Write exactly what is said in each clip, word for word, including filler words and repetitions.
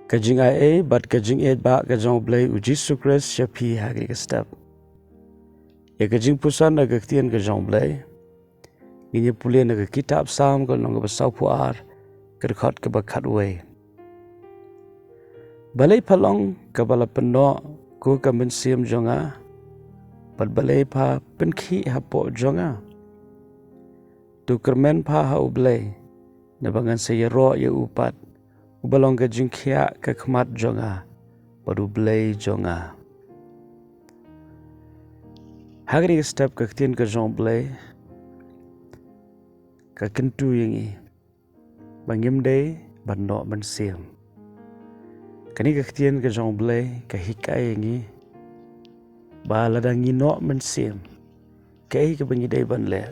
Ka jingai ei bad ka jingïeit ba ka jong U Blei U Jisu Khrist sha phi ha kane ka step. Ïa ka jingpuson na ka ktien ka jong U Blei ngin ïa pule na ka kitab Salm ka lynnong kaba sawphew ar, ka dkhot kaba khatwei. Balei pha long kaba la pynnoh ko ka mynsiem jong nga, bad balei pha pynkhih hapoh jong nga? To kyrmen pha ha U Blei, naba ngan sa ïaroh ïa u pat, uba long ka jingkhiah ka khmat jong nga bad U Blei jong nga. Ha kane ka step ka ktien ka jong U Blei ka kyntu ïa ngi ba ngim dei ban noh mynsiem. Kane ka ktien ka jong U Blei ka hikai ïa ngi ba lada ngi noh mynsiem, kaei kaba ngi dei ban leh?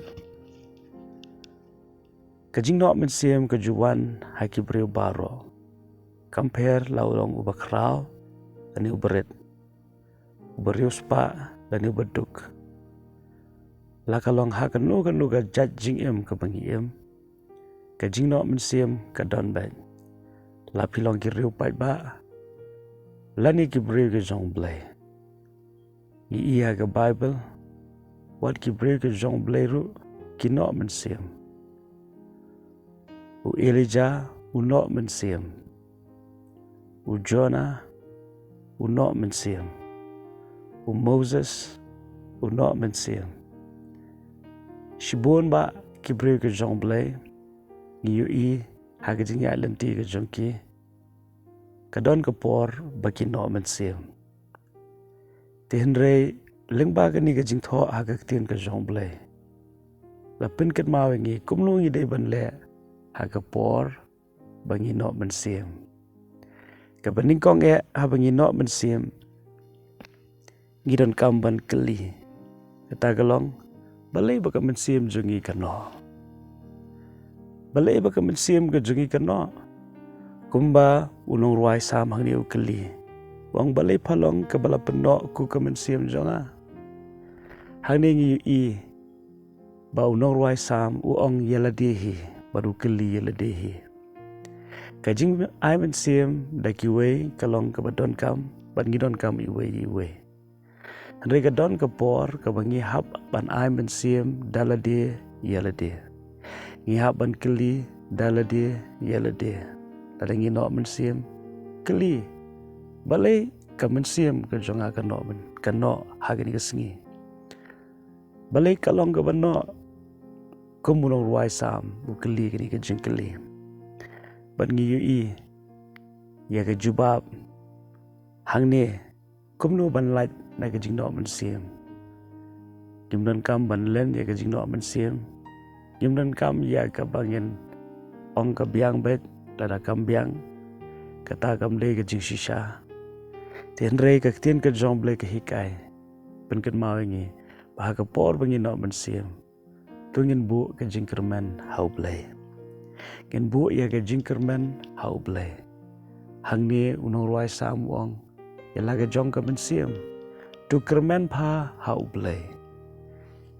Ka jingnoh mynsiem ka ju wan ha ki briew baroh. Kam pher la u long uba khraw lane uba rit, uba riewspah lane uba duk. La ka long ha kano kano ka jait jingim kaba ngi im, ka jingnoh mynsiem ka don beit. La phi long ki riew paidbah lane ki briew ki jong U Blei. Ngi ïa ka Baibl, wat ki briew ki jong U Blei ruh ki noh mynsiem. U Elijah u noh mynsiem. U Jonah u noh mynsiem. U Moses u noh mynsiem. Shibun bah ki briew ki jong U Blei ngi ïohi ha ka jingïaid lynti ka jong ki, ka don ka por ba ki noh mynsiem. Te hynrei lyngba kane ka jingthoh ha ka ktien ka jong U Blei, la pynkynmaw ïa ngi kumno ngi dei ban leh ha ka por ba ngi noh mynsiem. Kaba nyngkong eh, haba ngi noh mynsiem, ngi donkam ban kylli. Kata ka long, balei ba ka mynsiem jong ngi ka noh? Balei ba ka mynsiem ka jong ngi ka noh? Kumba u nongrwai Salm hangne u kylli, u ong, balei pha long kaba la pynnoh ko ka mynsiem jong nga? Hangne ngi ïohi ba u nongrwai Salm u ong ïa lade hi bad u kylli ïa lade hi. Ka jingai mynsiem da kiwei ka long kaba donkam bad ngi donkam iwei ïa iwei. Hynrei ka don ka por kaba ngi hap ban ai mynsiem da lade ïa lade. Ngi hap ban kylli da lade ïa lade. Lada ngi noh mynsiem, kylli, balei ka mynsiem ka jong nga ka noh, ka noh ha kane ka sngi? Balei ka long kaba noh? Kum u nongrwai Salm u kylli kane ka jingkylli, bad ngi ïohi ïa ka jubab hangne. Kumno ban lait na ka jingnoh mynsiem? Ngim donkam ban len ïa ka jingnoh mynsiem. Ngim donkam ïa kaba ngin ong ka biang beit, lada kam biang, kata kam dei ka jingshisha. Te hynrei ka ktien ka jong U Blei ka hikai, pynkynmaw ïa ngi ba ha ka por ba ngi noh mynsiem, to ngin buh ka jingkyrmen ha U Blei. Ngin buh ïa ka jingkyrmen ha U Blei. Hangne u nongrwai Salm u ong ïa la ka jong ka mynsiem, to kyrmen pha ha U Blei.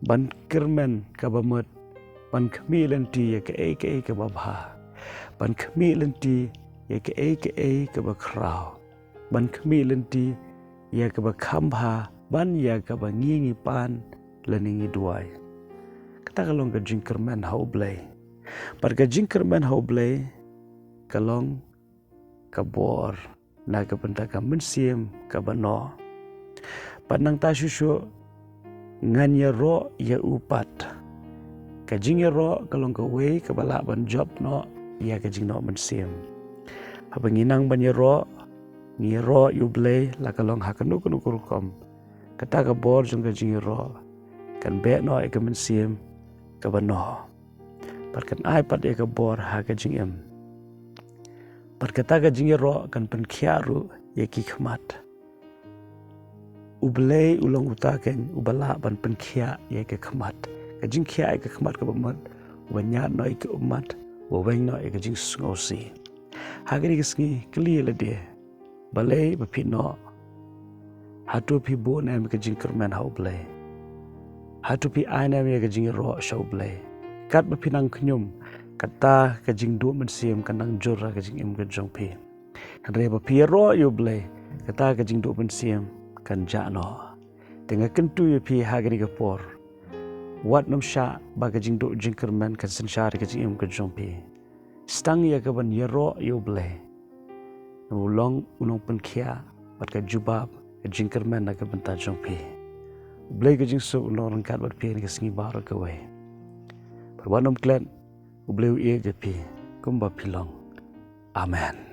Ban kyrmen kaba mut ban khmih lynti ïa kaei kaei kaba bha, ban khmih lynti ïa kaei kaei kaba khraw, ban khmih lynti ïa kaba kham bha ban ïa kaba ngi ngi pan lane ngi duwai. Kata ka long ka jingkyrmen ha U Blei. Bad ka jingkyrmen ha U Blei ka long ka bor na ka bynta ka mynsiem kaba noh. Bad nangta shuh shuh ngan ïaroh ïa u pat. Ka jingïaroh ka long kawei kaba lah ban jop noh ïa ka jingnoh mynsiem. Haba ngi nang ban ïaroh, ngi ïaroh ïa U Blei, la ka long ha kano kano ka rukom, kata ka bor jong ka jingïaroh kan beh noh ïa ka mynsiem kaba noh, bad kan ai pat ïa ka bor ha ka jingim. Bad kata ka jingïaroh kan pynkhiah ruh ïa ki khmat. U Blei u long uta keiñ uba lah ban pynkhiah ïa ka khmat. Ka jingkhiah ïa ka khmat kaba mut, uba ñiad noh ïa ka ummat, uba weng noh ïa ka jingsngewsih. Ha kane ka sngi kylli ïa lade, balei ba phi noh? Hato phi buh ne em ïa ka jingkyrmen ha U Blei? Hato phi ai ne em ïa ka jingïaroh sha U Blei? Katba phi nang khñium, kata ka jingduh mynsiem kan nang jur ha ka jingim ka jong phi. Hynrei ba phi ïaroh ïa U Blei, kata ka jingduh mynsiem kan jah noh. Te nga kyntu ïa phi ha kane ka por, wat nym shah ba ka jingduh jingkyrmen kan synshar ïa ka jingim ka jong phi. Sdang ïa ka ban ïaroh ïa U Blei, naba u long u nongpynkhiah bad ka jubab ka jingkyrmen na ka bynta jong phi. U Blei ka jingsuk un long ryngkat bad phi ha kane ka sngi baroh kawei. Bad wat nym klet, U Blei u ïeit ïa phi kumba phi long. Amen.